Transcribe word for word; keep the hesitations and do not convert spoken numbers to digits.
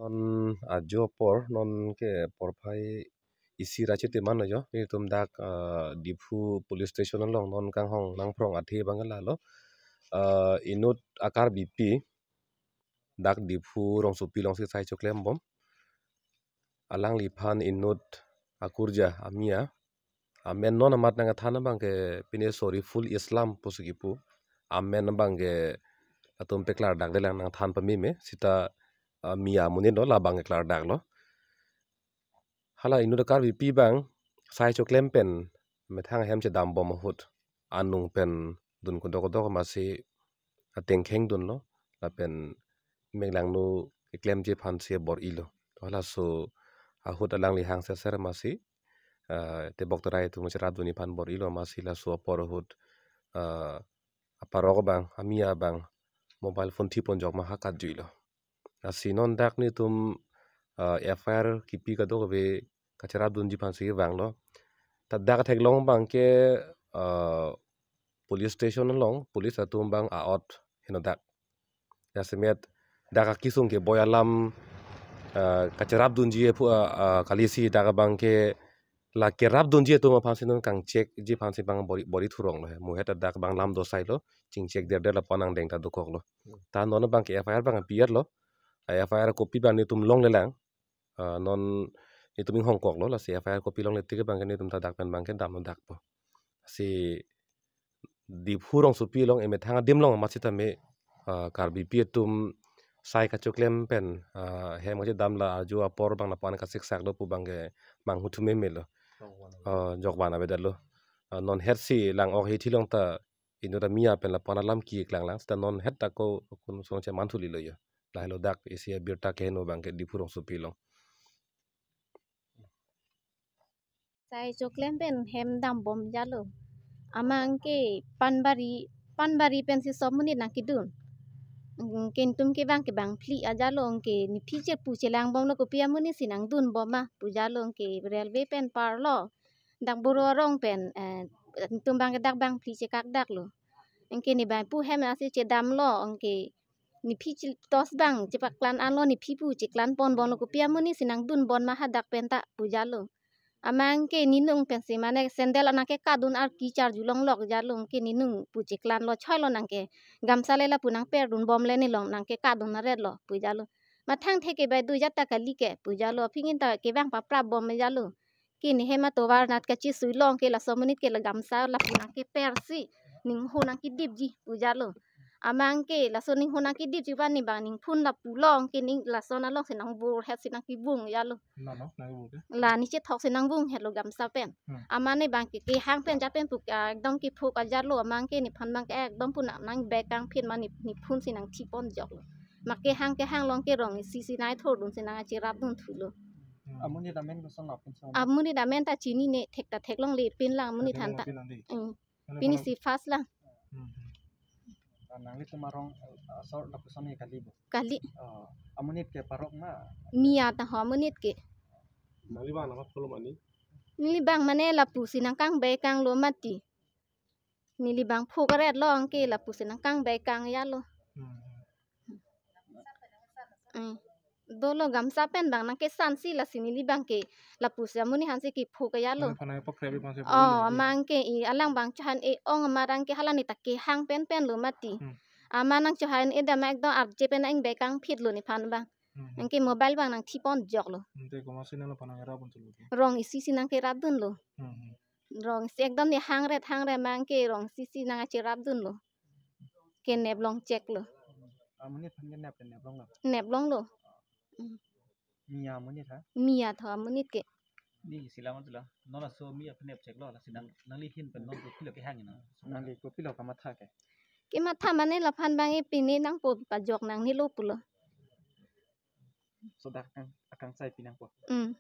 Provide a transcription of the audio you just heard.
Non ajo apor, non ke porphai isi ra chitiman lo jo. Netum dak, ah, Diphu Police Station along non kanghon nangphrong athe abang ke lalo. Ah, inut a-Karbipi dak Diphu rongsopi alongsi sai choklembom. Alangliphan inut akurja amia. Amen non amat nangkethan abang ke pine Soriful Islam pusi kipu. Amen abang ke latum paklardakdelang, nangthan pameme. Sita, ah, mia amonit lo, labang ke klardaklo. Hala inut a-Karbipi abang sai choklem pen methang ahem chedambom ahut anung pen dun kodok kodok amatsi atengkheng dunlo, lapen meklangno keklemji aphansi bor-ilo. To halaso ahut alangli hang serser amatsi, ah, tebok terai atum cherapdunji aphan bor-ilo amatsi laso apor ahut, ah, aparok abang, amia abang mobile phone thipon jok ma ha katjuilo. Lasi non dak netum, ah, F I R kipi kadokave kacherapdunji aphansi vanglo. Ta dak theklong abang ke, ah, police station along police atum abang a-ot heno dak. Jasemet dak akesung ke boi alam, ah, kacherapdunji aphu, ah, ah, kalisi dak abang ke la kerapdunji atum aphansi non kangchekji aphansi abang bor-i, bor-i thuronglo he. Muhet ta dak abang lam do sailo, chingchek derder lapu-an angdeng ta dokoklo. Hmm. Ta non abang ke F I R abang pi-etlo. A F I R copy abang netum longlelang. Ah, non netum inghongkoklo, lasi F I R copy longle tik abang ke netum ta dak pen abang ke damlo dakpo. Si Diphu rongsopi along emethang adim along amat sitame, ah, Karbipi atum sai kachoklem pen, ah, hem kachedam la ajo apor abang lapu-an kasiksak do pu abang ke manghu thu memelo. Ah, jokban avedetlo. Ah, non hetsi lang-ok hithi along ta inut amia pen lapu-an alam keklang lang, sita non het ta ko kun song cheman thulilo jo. Lahelo dak isi abirta keheno abang ke Diphu rongsopi along. Sai choklem pen hem dambom jalo. Amat anke Panbari, Panbari pensi sob monit nangkedun. Anke netum ke abang ke bangphli ajalo, anke nephi chepu chelangbomlo, kopi amonit si nangdunbom ma pu jalo, anke railway pen parlo. Dak Boro arong pen, eh, netum abang ke dak bangphli chekakdaklo. Anke ne bangphu hem asi chedamlo, anke nephi chi-, tos abang chepaklang anlo, nephi pu cheklang ponbomlo, kopi amonit si nangdunbom ma hadak pen ta pu jalo. Amat anke nenung pensi mane sandal nangkekadun arki charjulonglok jalo, anke nenung pu cheklanlo, choilo nangke gamsa le lapu nangperdunbomle, nelong nangkekadun aretlo pu jalo. Methang theke bai dujat ta kali ke pu jalo, aphi ingin ta kevang paprapbom jalo. Ke ne hem atovar nat kachisuilong ke laso amonit ke la gamsa lapu nangkepersi ningho nangkedipji pu jalo. Amat anke laso ningho nangkedipji abang ne bang ningphun lapu long ke ning lason alongsi nangbur hetsi nangkevung jalo. Nano, nangkevung ke? La ne chethok si nangvung hetlo gamsa pen. Hmm. Amat ne abang ke kehang pen japen pu, ah, ekdom kephuk ajalo, amat anke nephan abang ke ekdom pu nang, nangbekangphit ma ne, nephun si nangthipon joklo. Ma kehang kehang along ke rong isi si nai thordun si nangcherapdun thulo. Hmm. Amonit amen koson lapen son? Amonit amen ta chinine, thek ta theklongle pin lang amonit than ta. Theklongle pin lang dei. Hmm. Nangli pini parok? Si first lang. Hmm, hmm. Ah, nanglitum arong, ah, asor lapuson ke kali bo? Kali. Ah, amonit ke parok ma? Mia ta ho amonit ke. Nangli abang nangpapholom ani? Neli abang mane lapusi nangkangbekanglo mati. Neli abang phuk aretlo, anke lapusi nangkangbekang jalo. Hmm. Hmm. Dolo gamsa pen abang nangkesansi, lasi neli abang ke lapusi amonit aphansi kephuk jalo. Mane phanai pakrep ipansi. Oh, pon amat anke i alang abang chohan e-ong amat anke hala ne ta kehang penpenlo mati. Hmm. Amat nangchohan edam ekdom arje pen nangkebekangphitlo nephan abang. Hmm. Anke mobile abang nangthipon joklo. Hmm, te komatsi nangli phanai rapdun thulo? Rong isi si nangkerapdunlo. Hmm, hmm. Rong isi ekdom ne hangret hangret amat anke rong isi si nangcherapdunlo. Ke neplong cheklo. Amonit aphan ke nep, neplonglo? Neplonglo. Hmm. Mia amonit ha? Mia tho amonit ke. Neli isi lang tulo. Non laso mia aphan nep cheklo, lasi nang, nangli ahin pen non kopilo kehang ina? Nangli kopilo kamatha ke? Kematha mane laphan abang e pine nangpo pajok nangnelo pulo. Sodak akang, akang sai pi nangpo. Hmm.